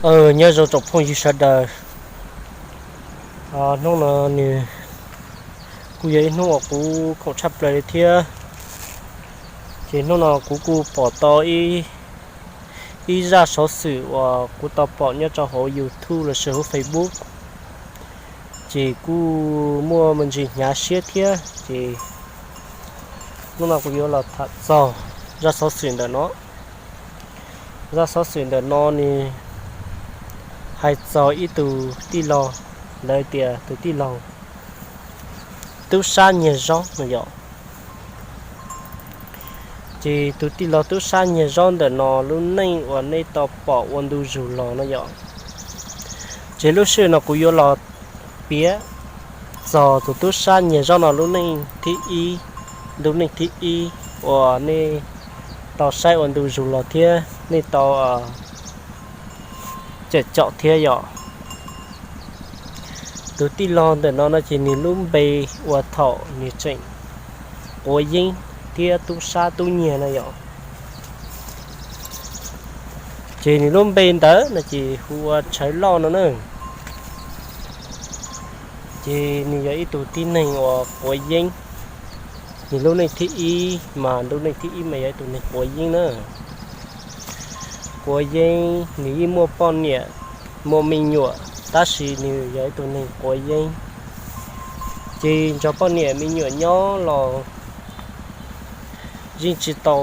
Nyob zoo tsoom phooj ywg sawv daws, hnub no nws kuj yog ib hnub uas kuv khoom tshaj plaws li thiab. Ces hnub no kuv kuj pom tau ib zaj xov xwm uas kuv tau pom nyob rau hauv YouTube los sis hauv Facebook, ces kuj muaj me ntsis hnyav siab thiab. Ces hnub no kuv yuav los tham txog zaj xov xwm ntawm no. Zaj xov xwm ntawm no nws hais txog ib tug tij laug, lawv tias tus tij laug tub sab nyiag zaub no yom. Ces tus tij laug tub sab nyiag zaub ntawm no lub neej uas nej tau pom ua ntu zus los no yom. Ces lub sij hawm no kuv yuav los piav txog tus tub sab nyiag zaub no lub neej thib ib, lub neej thib ib uas nej tau saib ua ntu zus los thiab nej tau cawm caum thiab yom. Tus tij laug ntawm no no ces nws lub npe uas thaum nws tseem quav yeeb thiab tub sab tub nyiag no yom. Ces nws lub npe ntawd no ces hu ua Tshawv Loj no na. Ces nws yog ib tug tib neeg uas quav yeeb. Nws lub neej thib ib mas, lub neej thib ib mas yog ib tug neeg quav yeeb na. Quav yeeb, nws yeej muaj poj niam muaj me nyuam, tab sis nws yog ib tug neeg quav yeeb. Ces nrog poj niam me nyuam nyob los yeej tsis tau,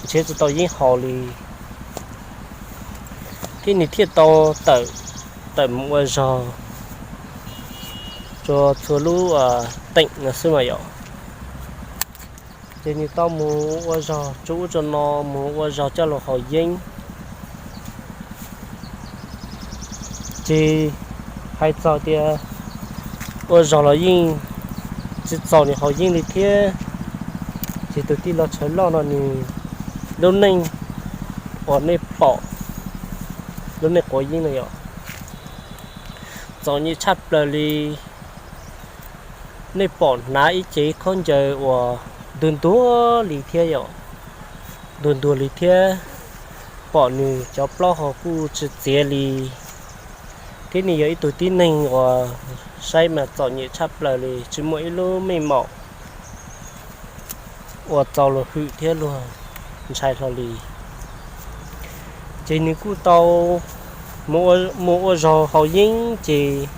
nrhiav tsis tau yeeb haus li, thiab nws thiaj tau tawm, tawm mus ua zog rau txhua lub teem no xwb mas yom. Ces nws tau mus ua zog tsuas ub tsuas no, mus ua zog coj los haus yeeb. Ces hais txog tias ua zog los yeej tsis txaus nws haus yeeb li thiab. Ces tus tij laug Tshawv Loj no nws lub neej uas nej pom, lub neej quav yeeb no yom, txom nyem tshaj plaws li. Nej pom hnav ib cev khaub ncaws uas ntuag ntuag li thiab yom, ntuag ntuag li thiab. Pom nws cov plaub hau kuj tsis txiav li, thiab nws yog ib tug tib neeg uas saib mas txom nyem tshaj plaws li, tsis muaj ib lub meej mom uas txaus luag hwm thiab luag ntshai hlo li. Ces nws kuj tau mus ua zog haus yeeb, ces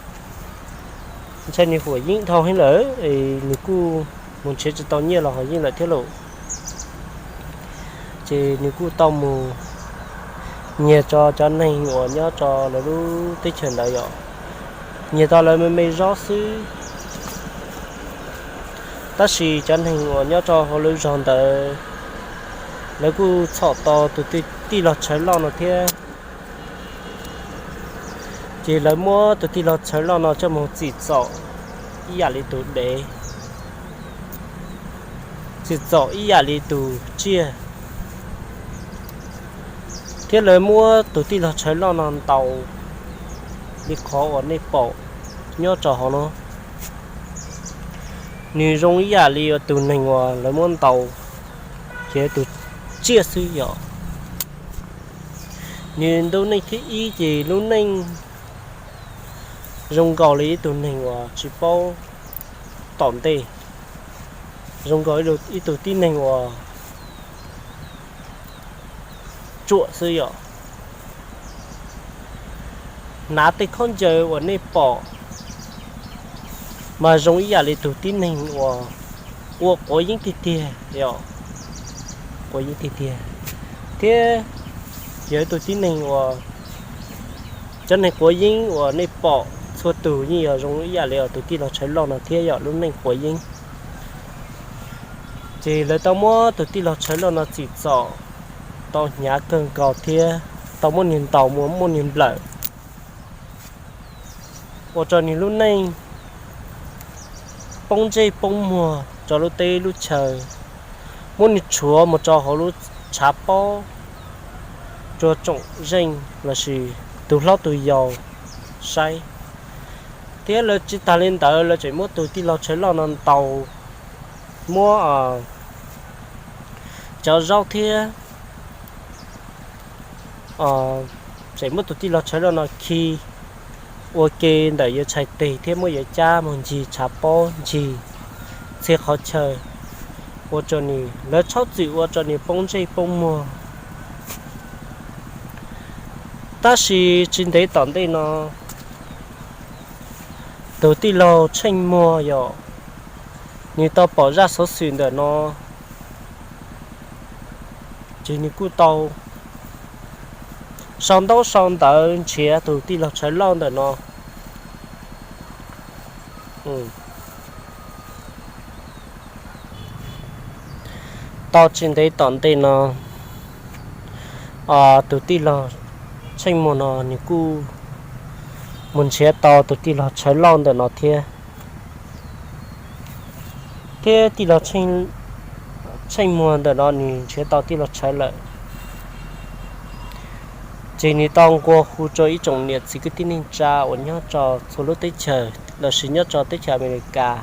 ntshai nws huam yeeb dhau heev lawm, nws kuj mus nrhiav tsis tau nyiaj los haus yeeb lawm thiab lauj. Ces nws kuj tau mus nyiag rau cov neeg uas nyob rau lawv lub teb chaws ntawd yom, nyiag tau lawv me me zaub xwb. Tab sis cov neeg uas nyob rau hauv lub zog ntawd, lawv kuj txhom tau tus tij laug Tshawv Loj no thiab. Ces lawv muab tus tij laug Tshawv Loj no coj mus txim txom ib yam li tus dev, txim txom ib yam li tus tsiaj, thiab lawv muab tus tij laug Tshawv Loj no ntaus li qhov uas nej pom nyob rau hauv no. Nws zoo ib yam li tus neeg uas lawv muab ntaus, ces tus tsiaj xwb yom. Nws lub neej thib ib ces lub neej zoo nkaus li ib tug neeg uas tsis paub tom ntej, zoo nkaus ib tug tib neeg uas ruam xwb yom. Hnav tej khaub ncaws uas nej pom mas zoo ib yam li tus tib neeg uas ua quav yeeb tiag tiag, quav yeeb tiag tiag, thiab yog ib tug tib neeg uas, cov neeg quav yeeb uas nej pom txhua tus yeej yog zoo ib yam li tus tij laug Tshawv Loj no thiab yom, lub neej quav yeeb. Ces lawv tau muab tus tij laug Tshawv Loj no txim txom tau hnyav kawg nkaus thiab tau muab nws ntaus mus muab nws nplawm, ua rau nws lub neej poob ntsej poob muag rau lub teb lub chaw, muab nws tshuav mus rau hauv lub tshav pob rau tsoom zeej lossis tus hlob tus yau saib. Thiab lawv tsis tas li ntawd, lawv tseem muab tus tij laug Tshawv Loj no ntaus, muab cov zaub thiab tseem muab tus tij laug Tshawv Lauj no khi ua ke ntawm yuav tshais tes thiab muab yuav cab mus ncig tshav pob ncig txhia qhov chaw, ua rau nws, lawv txhob txwm ua rau nws poob ntsej poob muag. Tab sis tsis ntev tom ntej no, tus tij laug Tsheej Muag yom, nws tau pom zaj xov xwm ntawm no, ces nws kuj tau sau ntaub sau ntawv nrhiav tus tij laug Tshawv Lauj ntawm no. Tau tsis ntev tom ntej no, tus tij laug Tsheej Muag no nws kuj mus nrhiav tau tus tij laug Tshawv Lauj ntawm no thiab. Thiab tij laug Tsheej Muag ntawm no nws nrhiav tau tij laug Tshawv lawm, ces nws tau nqua hu rau ib tsoom niam txiv kwv tij neej tsa uas nyob rau txhua lub teb chaws lossis nyob rau teb chaws Amelikas.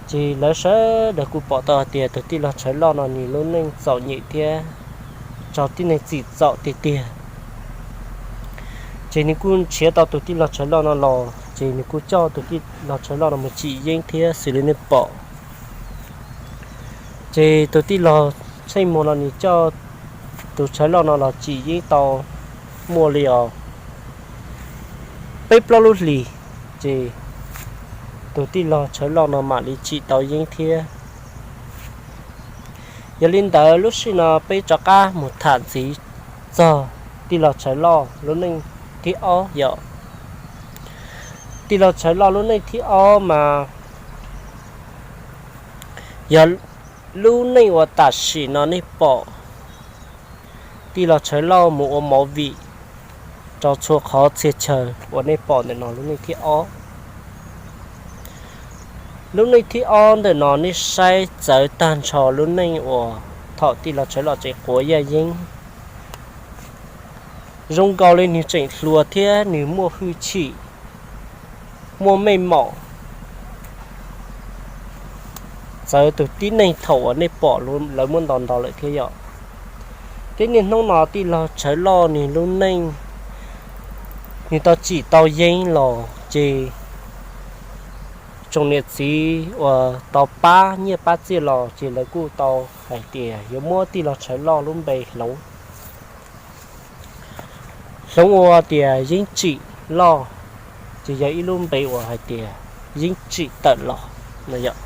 Ces lawv sawv daws kuj pom tau hais tias tus tij laug Tshawv Lauj no nws lub neej txom nyem thiab raug tib neeg txim txom tiag tiag. Ces nws kuj nrhiav tau tus tij laug Tshawv Lauj no los, ces nws kuj coj tus tij laug Tshawv Lauj no mus tsim yeeb thiab xws li nej pom. Ces tus tij laug Tsheej Muag no nws coj tus Tshawv Lauj no los tsim yeeb tau muaj li os peb plaub lub hlis, ces tus tij laug Tshawv Lauj no mam li tsim tau yeeb thiab. Yog li ntawd lub sij no peb rov qab mus tham ntxiv txog tij laug Tshawv Lauj lub neej thib ob yom. Tij laug Tshawv Lauj lub neej thib ob mas yog lub neej uas tam sim no nej pom tij laug Tshawv Lauj mus ua movie rau txhua qhov txhia chaw uas nej pom ntawm no lub neej thib ob. Lub neej thib ob ntawm no nej saib txawv tag nrho lub neej uas thaum tij laug Tshawv Lauj tseem quav yaj yeeb. Zoo nkaus li nws tseem hluas thiab nws muaj hwj chim, muaj meej mom txawv tus tib neeg thaum uas nej pom lawv muab ntaus ntaus lawm thiab yom. Thiab niaj hnub no tij laug Tshawv Lauj nws lub neej, nws tau tsim tau yeeb los ces tsoom niam txiv uas tau pab nyiaj pab txiaj los ces lawv kuj tau hais tias yuav muab tij laug Tshawv Lauj lub npe hloov, hloov ua tias Yeeb Tsim Lauj, ces yog ib lub npe uas hais tias yeeb tsim tawm los no yom.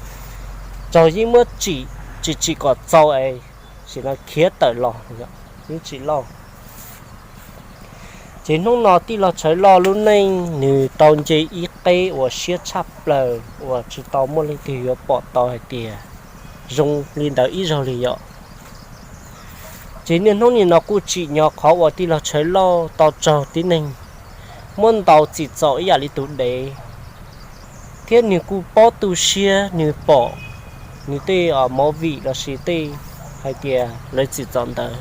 Raug yeeb muab tsim, tsim tsim kom txaus es sim no khiav tawm los, Yeeb Tsim Lauj. Ces hnub no tij laug Tshawv Lauj lub neej nws tau nce ib qeb uas siab tshaj plaws uas tsis tau muaj leej twg yuav pom tau hais tias zoo li ntawd ib zaug li yom. Ces niaj hnub nim no kuj tsim nyog qhov uas tij laug Tshawv Lauj tau raug tib neeg muab ntaus txim txom ib yam li tus dev, thiab nws kuj paub tu siab nws pom nws tej movie lossis tej hais tias lawv txim txom ntawd,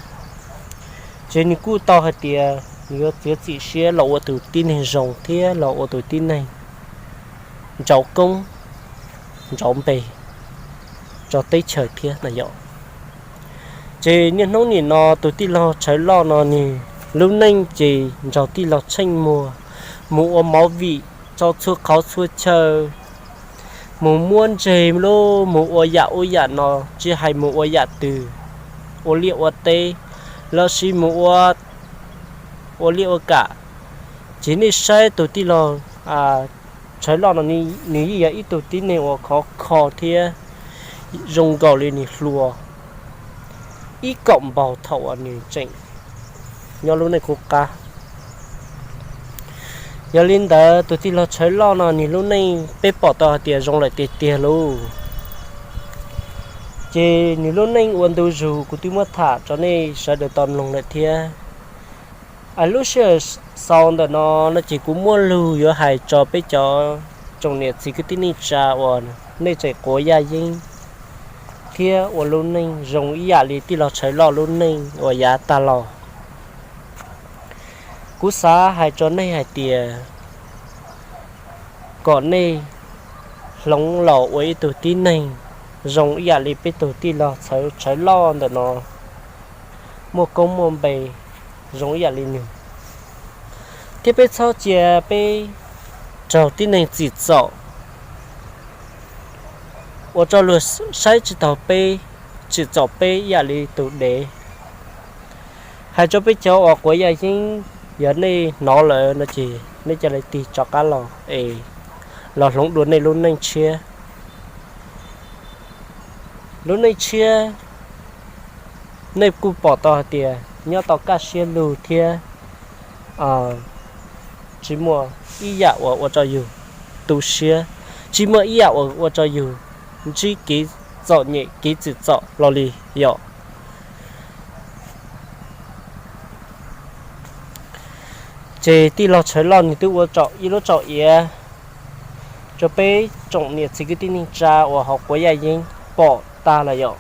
ces nws kuj tau hais tias nws yuav txiav txim siab los ua tus tib neeg zoo thiab los ua tus tib neeg ntsauv koob ntsauv npe rau teb chaws thiab na yom. Ces niaj hnub nim no tus tij laug Tshawv Lauj no nws lub neej ces nrog tij laug Tsheej Muag mus ua movie rau txhua qhov txhua chaw, mus muab ntseg lub, mus ua yam ub yam no, tsis hais mus ua yam twg, ua liaj ua teb, lossis mus ua, ua liaj ua kam. Ces nej saib tus tij laug Tshawv Lauj no nws yeej yog ib tug tib neeg uas khov kho thiab zoo nkaus li nws hluas ib kaum npaug thaum uas nws tseem nyob lub neej qub qab. Yog li ntawd tus tij laug Tshawv Lauj no nws lub neej peb pom tau hais tias zoo lawm tiag tiag lauj. Ces nws lub neej ua ntu zus kuv twb muab tham rau nej sawv daws tau mloog lawm thiab. Lub sij hawm xaus ntawm no no ces kuv muaj lus yuav hais rau peb cov tsoom niam txiv kwv tij neej tsa uas nej tseem quav yaj yeeb thiab ua lub neej zoo ib yam li tij laug Tshawv Lauj lub neej uas yav tag los. Kuv xav hais rau nej hais tias kom nej hloov los ua ib tug tib neeg zoo ib yam li peb tug tij laug Tshawv Lauj ntawm no, muaj koob muaj npe, zoo ib yam li nws, thiab peb txhob cia peb raug tib neeg tsim txom ua rau luag saib tsis taus peb, tsim txom peb ib yam li tus dev. Hais rau peb cov uas quav yaj yeeb, yog nej hnov lawm no ces nej cia li tig rov qab los es los hloov dua nej lub neej tshiab. Lub neej tshiab nej kuj pom tau hais tias nyob tau kaj siab lug thiab tsis muaj ib yam uas ua rau yus tu siab, tsis muaj ib yam uas ua rau yus ntsib kev txom nyem kev tsim txom los li yom. Ces tij laug Tshawv Loj nws twb ua ib lub tsaum iav rau peb tsoom niam txiv kwv tij neej tsa uas hauv quav yaj yeeb pom tag lawm yom.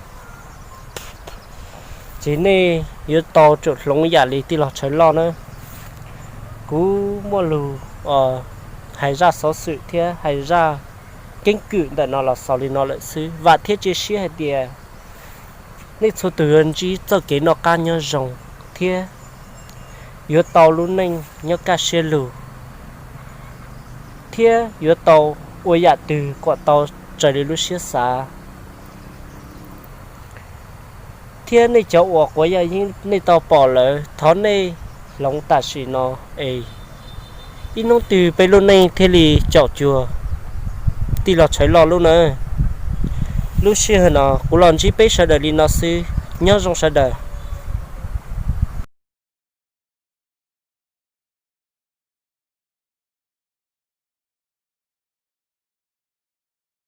Ces nej yuav tau tsum hloov yam li tij laug Tshawv Loj na. Kuv muaj lus hais zaj xov xwm thiab hais zaj keeb kwm ntawm no los xaus li no lawm xwb. Vam thiab cia siab hais tias nej txhua tus yuav ntsib txoj kev noj qab nyob zoo thiab yuav tau lub neej nyob kaj siab lug, thiab yuav tau ua yam twg kom tau raws li lub siab xav. Thiab nej cov uas quav yaj yeeb nej tau pom lawm, thov nej hloov tam sim no es ib hnub twg peb lub neej thiaj li caum cuag tij laug Tshawv Loj lub na. Lub sij hawm no kuv los ntsib peb sawv daws li no xwb, nyob zoo sawv daws.